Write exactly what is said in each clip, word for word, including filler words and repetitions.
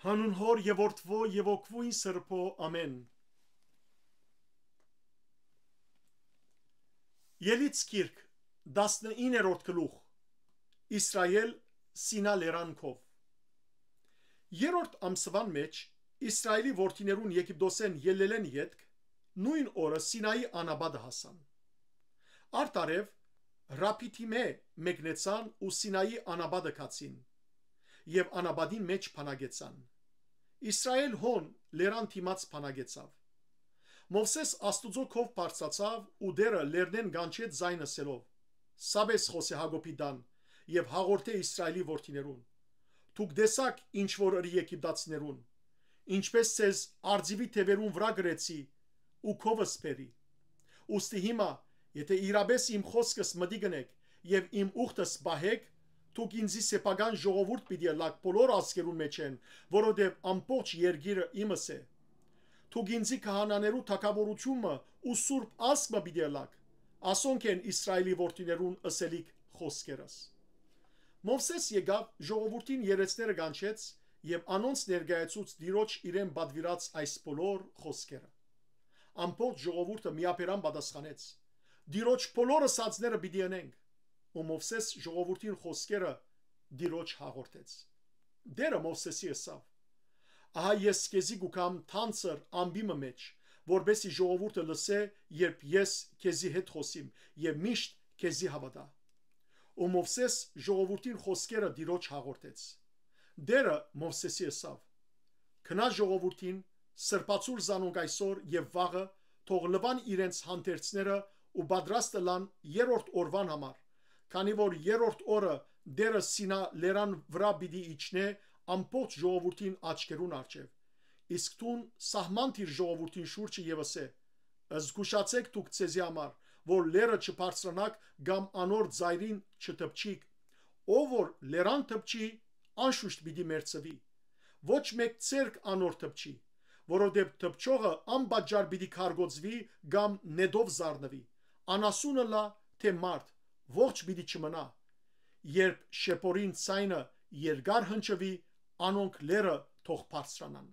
Հանուն Հօր եւ Որդւոյ եւ Հոգւոյն Սրբոյ, ամէն։ Ելից գիրք, տասնիններորդ գլուխ։ Իսրայէլ, Սինա լերան քով։ Երրորդ ամսուան մէջ, Իսրայէլի որդիներուն Եգիպտոսէն ելլելէն ետք, նոյն օրը Սինայի անապատը հասան։ Արդարեւ Ռափիդիմէ մեկնեցան ու Սինայի անապատը գացին եւ անապատին մէջ բանակեցան։ Իսրայէլ հոն լերան դիմաց բանակեցաւ։ Մովսէս Աստուծոյ քով բարձրացաւ ու Տէրը լերնէն կանչեց զայն ըսելով. «Սա պէս խօսէ Յակոբի տան եւ հաղորդէ Իսրայէլի որդիներուն. Դուք տեսաք ինչ որ ըրի Եգիպտացիներուն, ինչպէս ձեզ արծիւի թեւերուն վրայ կրեցի ու քովս բերի։ Ուստի հիմա, եթէ իրապէս իմ խօսքս մտիկ ընէք եւ իմ ուխտս պահէք, դուք ինծի սեփական ժողովուրդ պիտի ըլլաք բոլոր ազգերուն մէջէն, որովհետեւ ամբողջ երկիրը իմս է։ Դուք ինծի քահանաներու թագաւորութիւնը ու սուրբ ազգ մը պիտի ըլլաք»։ Ասոնք են Իսրայէլի որդիներուն ըսելիք խօսքերս։ Մովսէս եկաւ, ժողովուրդին երէցները կանչեց եւ անոնց ներկայացուց Տիրոջ իրեն պատուիրած այս բոլոր խօսքերը։ Ամբողջ ժողովուրդը միաբերան պատասխանեց. «Տիրոջ բոլոր ըսածները պիտի ընենք»։ Ու Մովսէս ժողովուրդին խօսքերը Տիրոջ հաղորդեց։ Տէրը Մովսէսի ըսաւ. «Ահա ես քեզի կու գամ թանձր ամպի մը մէջ, որպէսզի ժողովուրդը լսէ, երբ ես քեզի հետ խօսիմ եւ միշտ քեզի հաւատայ»։ Ու Մովսէս ժողովուրդին խօսքերը Տիրոջ հաղորդեց։ Տէրը Մովսէսի ըսաւ. «Գնա ժողովուրդին, սրբացուր զանոնք այսօր եւ վաղը, թող լուան իրենց հանդերձները ու պատրաստ ըլլան երրորդ օրուան համար, քանի որ երրորդ օրը Տէրը Սինա լերան վրայ պիտի իջնէ ամբողջ ժողովուրդին աչքերուն առջեւ։ Իսկ դուն սահման դիր ժողովուրդին շուրջը եւ ըսէ. զգուշացէք դուք ձեզի համար, որ լեռը չբարձրանաք կամ անոր ծայրին չտպչիք։ Ով որ լերան տպչի, անշուշտ պիտի մեռցուի։ Ոչ մէկ ձեռք անոր տպչի, որովհետեւ տպչողը անպատճառ պիտի քարկոծուի կամ նետով զարնուի, անասուն ըլլայ թէ մարդ, ողջ պիտի չմնայ։ Երբ շեփորին ձայնը երկար հնչուի, անոնք լեռը թող բարձրանան»։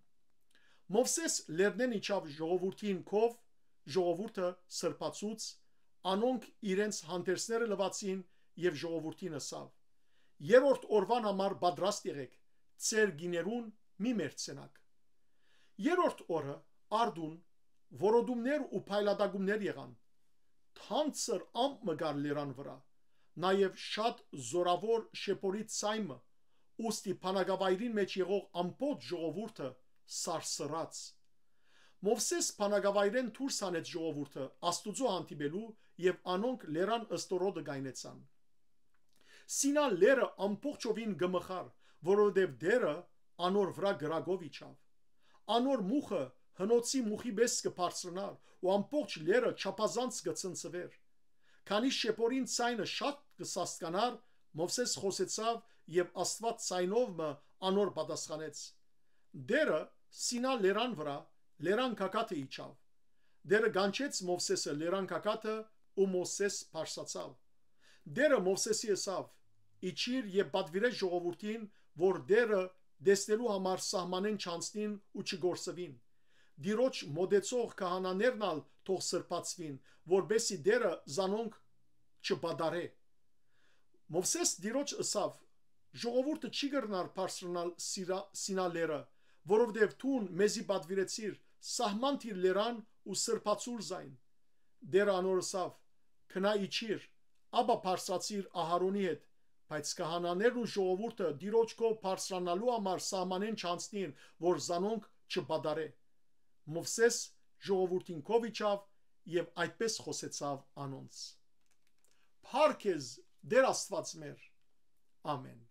Մովսէս լեռնէն իջաւ ժողովուրդին քով, ժողովուրդը սրբացուց, անոնք իրենց հանդերձները լուացին եւ ժողովուրդին ըսաւ. «Երրորդ օրուան համար պատրաստ եղէք, ձեր կիներուն մի մերցցնաք»։ Երրորդ օրը արտուն որոտումներ ու փայլատակումներ եղան։ Թանձր ամպ մը կար լերան վրայ, նաեւ շատ զօրաւոր շեփորի ձայն մը, ուստի բանակավայրին մէջ եղող ամբողջ ժողովուրդը սարսռաց։ Մովսէս բանակավայրէն դուրս հանեց ժողովուրդը Աստուծոյ հանդիպելու եւ անոնք լերան ստորոտը կայնեցան։ Սինա լեռը ամբողջովին կը մխար, որովհետեւ Տէրը անոր վրայ կրակով իջաւ։ Անոր մուխը հնոցի մուխի պէս կը բարձրանար ու ամբողջ լեռը չափազանց կը ցնցուէր։ Քանի շեփորին ձայնը շատ կը սաստկանար, Մովսէս խօսեցաւ եւ Աստուած ձայնով մը անոր պատասխանեց։ Տէրը Սինա լերան վրայ լերան գագաթը իջաւ։ Տէրը կանչեց Մովսէսը լերան գագաթը ու Մովսէս բարձրացաւ։ Տէրը Մովսէսի ըսաւ. «Իջիր եւ պատուիրէ ժողովուրդին, որ Տէրը տեսնելու համար սահմանէն չանցնին ու չկորսուին։ Տիրոջ մօտեցող քահանաներն ալ թող սրբացուին, որպէսզի Տէրը զանոնք չպատառէ»։ Մովսէս Տիրոջ ըսաւ. «Ժողովուրդը չի կրնար բարձրանալ Սիրա-, Սինա լեռը, որովհետեւ դուն մեզի պատուիրեցիր, սահման դիր լերան ու սրբացուր զայն»։ Տէրը անոր ըսաւ. «Գնա իջիր, ապա բարձրացիր Ահարոնի հետ, բայց քահանաներն ու ժողովուրդը Տիրոջ քով բարձրանալու համար սահմանէն չանցնին, որ զանոնք չպատառէ»։ Մովսէս ժողովուրդին քով իջաւ եւ այդպէս խօսեցաւ անոնց։ Փառք քեզ, Տէր Աստուած մեր։ Ամէն։